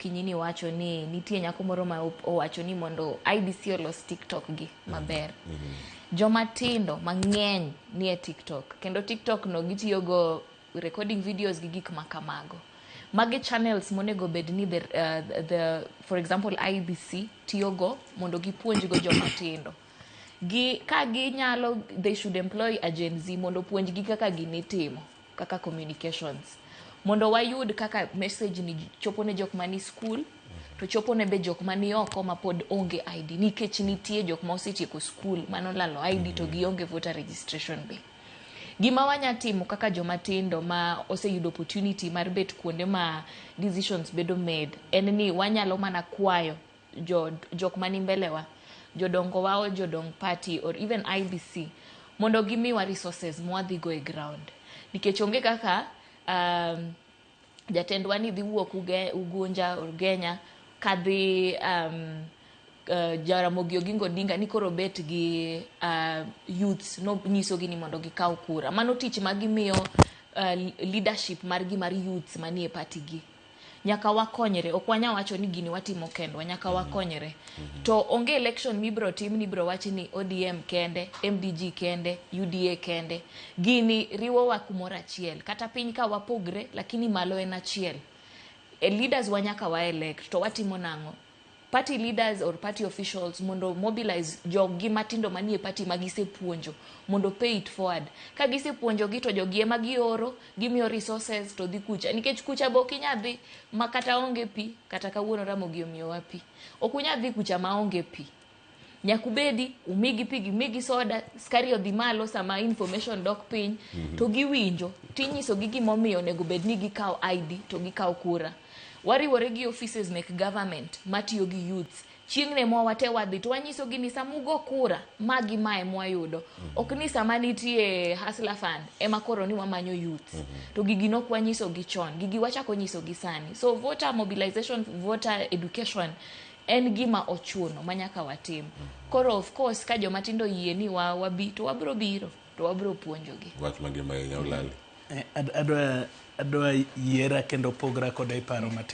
Okinyi ni wacho ni nitie nyako moro ma owacho ni mondo IEBC olos TikTok gi maber. Joma tindo mang'eny nie TikTok kendo TikTok no gitiyogo recording videos gi gik ma kamago. Magi channels monego bed ni the for example IEBC tiyogo mondo gipuonjgo joma tindo. Gi ka ginyalo, they should employ a Gen Z mondo opuonjgi kaka gini timo kaka communications mondo wayud kaka message ni chopo ne jok mani school to chopo ne be jok mani oko ma pod onge ID, nikech nitie jok ma osetieko school manolalo ID to gionge voter registration be. Gima wanya timo kaka joma tindo ma oseyudo opportunity mar bet kuonde ma decisions bedo made en ni wanyalo mana kwayo jo jok mani mbele wa, jodongo wa, jodong party or even IEBC, mondo gimiwa resources mwadhigo e ground, nikech onge kaka jatendwa ni dhi wuok Ugunja or Ugenya kadhi Jaramogi Oginga Odinga ni koro bet gi youths no nyisogi ni mondo gikaw kura. Mano tich ma gimiyo leadership margi mar youths manie party gi. Nyaka wakonyre, ok wanya wacho ni gini watimo kendwa, nyaka wakonyre. To onge election mibro tim ni ibro wach ni ODM kende, MDG kende, UDA kende. Gini riwowa kumoro achiel. Kata piny ka wapogre, lakini malo en achiel. E leaders wa nyaka wa elect, to watimo nang'o? Party leaders or party officials mondo mobilize joggi matindo manie party ma gisepuonjo mondo pay it forward. Ka gisepuonjogi to jogi ema gioro, gimiyo resources to dhi kucha. Nikech kucha be ok inyal dhi ma kata onge pi, kata kawuono Ramogi omiyowa pi. Ok unyal dhi kucha maonge pi. Nyaka ubedi, umigi pi, gimigi soda, skari odhi malo sama information dok piny, to giwinjo. Tinyisogi gimomiyo onego bed ni gikawo ID to gikawo kura. Wariwore gi offices mek government matiyo gi youths. Chieng' ne mwa wate wadhi to wanyisogi ni sama ugo kura, ma gi ma ema wayudo. Ok ni sama nitie Hustler Fund ema koro ni wamanyo youths. To gigi nok wanyisogi chon, gigi wachako nyisogi sani. So voter mobilization, voter education en gima ochuno ma nyaka watim. Koro of course ka joma tindo yie ni wa wabi to wabro biro to wabro puonjogi. Wach mangima ahinya, Olali. Adwa yiera kendo pogra koda e paro matin.